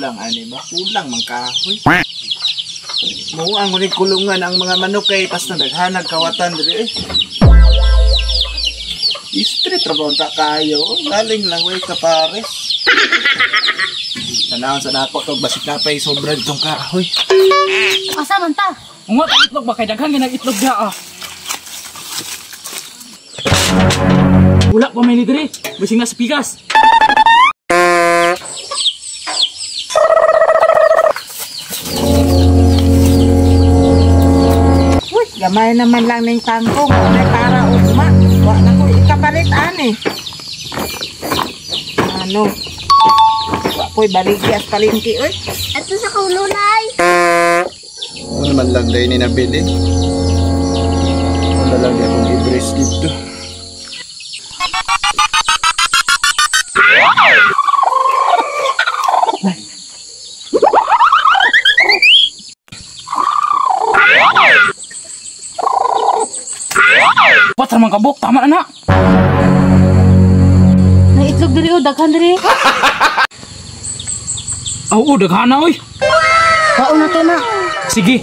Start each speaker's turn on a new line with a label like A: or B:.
A: Kulang ani ba? Kulang man kahoy. Mao ang unig kulungan ang mga manok kay pas na daghanag kawatan diri eh. Street ra ba unta kayo? Galing lang way ka pares. Tanawon sa nako tog basig na pay sobra ditong kahoy.
B: Asa man ta?
C: Unga ta itlog ba kay daghan gyud itlog diha ah. Wala pa may ni diri. Bising na sa pikas.
D: Uy, gamay naman lang ning kangkong. May para ugma. Wa na ko ikapalit ani. Ano? Wa ko'y baligya sa palengke oy.
B: Ato sa kulunay.
A: Ano man lang dahil ni nabili. Wala lang di akong i-brace dito.
C: Pat ra man kabuk, tama na na.
B: Na itlog diri oh, daghan diri.
C: Oo, daghan na oy.
D: Kaon na to na.
C: Sige.